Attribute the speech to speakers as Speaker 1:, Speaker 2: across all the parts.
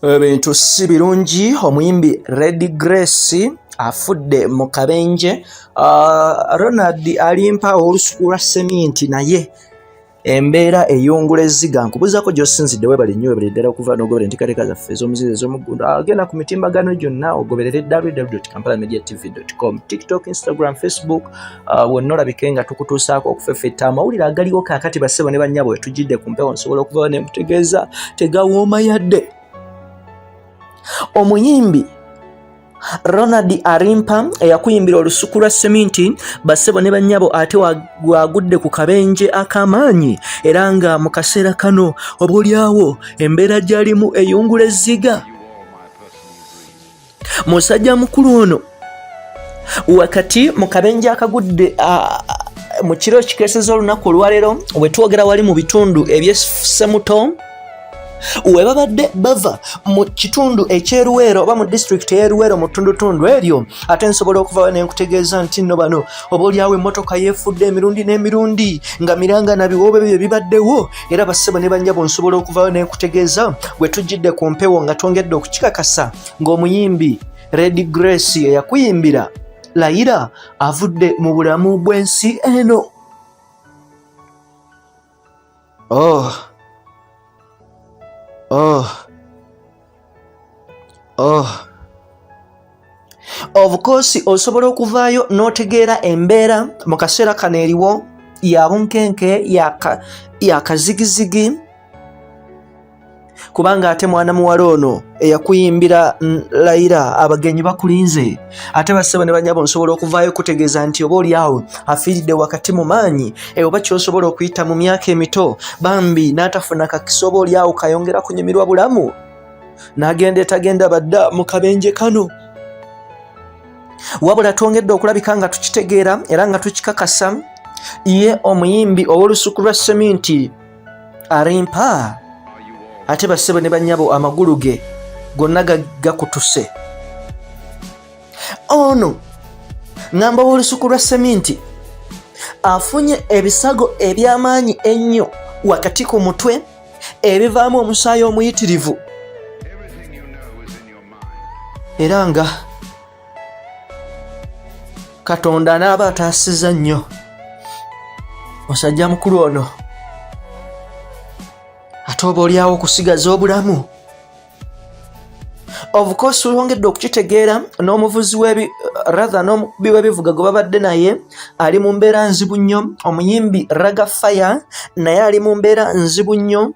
Speaker 1: Ebintu si birungi. Omuyimbi Red Grace afudde mu kabenje. Ronald Alimpa olusuku lwa seminti, naye embeera eyungula ezziga. Nkubuzaako gy'osinzidde, webale nnyo, webale ddala okuva n'ogoberera enteekateeka zaffe ez'omuzizo ez'omuggundu. Agenda ku mitimbagano gyonna ogoberere www.kampalamediatv.com, TikTok, Instagram, Facebook, wonna olabike nga tukutuusaako okufeffetta amawulire agaliwo kaakati. Bassebo ne bannyabo, wetujjidde ku mpewo, nsobola okuvayo ne nkutegeeza tegawooma yadde. Omuyimbi Ronald Arimpa eyakuyimbira olusuku lwa seminti, bassebo ne bannyabo, ate wagudde ku kabenje ak'amaanyi, era nga mu kaseera kano oboolyawo embeera gy'alimu eyungula ezziga. Musajja mukulu ono wakati mu kabenje akagudde mu kiro ekikeeseza olunaku olwaleero we twogera, wali mu bitundu eby'Semuto we babadde bava mu kitundu eky'eRuweero oba mu disitulikiti ey'eRuweero mu ttundutundu eryo. Ate nsobola okuvayo ne nkutegeeza nti nno bano oba oliawo emmotoka yeefudde emirundi n'emirundi nga miranga na biwoobe bye bibaddewo. Era bassebo ne bannyabo, nsobola okuvayo ne nkutegeeza bwe tujjidde ku mpewo nga twongedde okukikakasa ng'omuyimbi Red Grace eyakuyimbira Layira avudde mu bulamu bw'ensi eno. Oh. Oh. Oh. Of course osobola okuvaayo n'otegeera embeera mu kaseera kano eriwo ya bunkenke, ya kazigizigi, kubanga ate mwana muwala ono eyakuyimbira Layira, abagenyi bakulinze. Ate bassebo ne banyabo, nsobola okuvaayo okutegeeza nti oba oli awo afiiridde wakati mu maanyi, oba kyosobola okuyita mu myaka emito bambi n'atafuna kakisa oba oli awo kayongera kunyumirwa bulamu, n'agenda etagenda badda mu kabenje kano. Wabula twongedde okulabika nga tukitegeera era nga tukikakasa, ye omuyimbi ow'olusuku lwa seminti Arimpa, ate bassebo ne bannyabo, amagulu ge gonna gakutuse. Ono ŋŋamba w'olusuku lwa seminti afunye ebisago eby'amaanyi ennyo wakati ku mutwe ebivaamu omusaayi omuyitirivu, era nga Katonda anaaba ataasiza nnyo musajja mukulu ono, ate oba oliawo okusigaza obulamu. Of course wongedde okukitegeera n'omuvuzi w'ebi, rather n'omukubi w'ebivuga gwe babadde naye ali mu mbeera nzibu nnyo. Omuyimbi Raga Fire naye ali mu mbeera nzibu nnyo,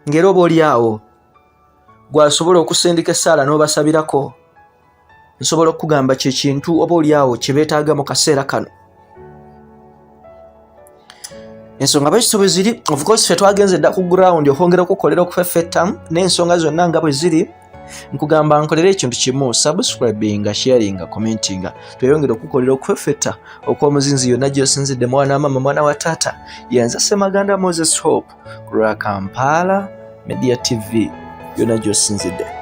Speaker 1: ng'era oba oli awo gwasobola okusindika essaala n'obasabirako. Nsobola okukugamba kye kintu oba oli awo kye beetaaga mu kaseera kano. Ensonga bwekito bwe ziri. Of course ffe twagenze dda ku ground okwongera okukolera okufeffetta n'ensonga zonna nga bwe ziri. Nkugamba nkolera ekintu kimu: subscribinga, sharinga, commentinga, tweyongere okukolera okufeffetta okw'omuzinzi yonna gy'osinzidde. Mwana wa mama, mwana wa taata, yenze Semaganda Moses Hope ku lwa Kampala Media TV yonna gy'osinzidde.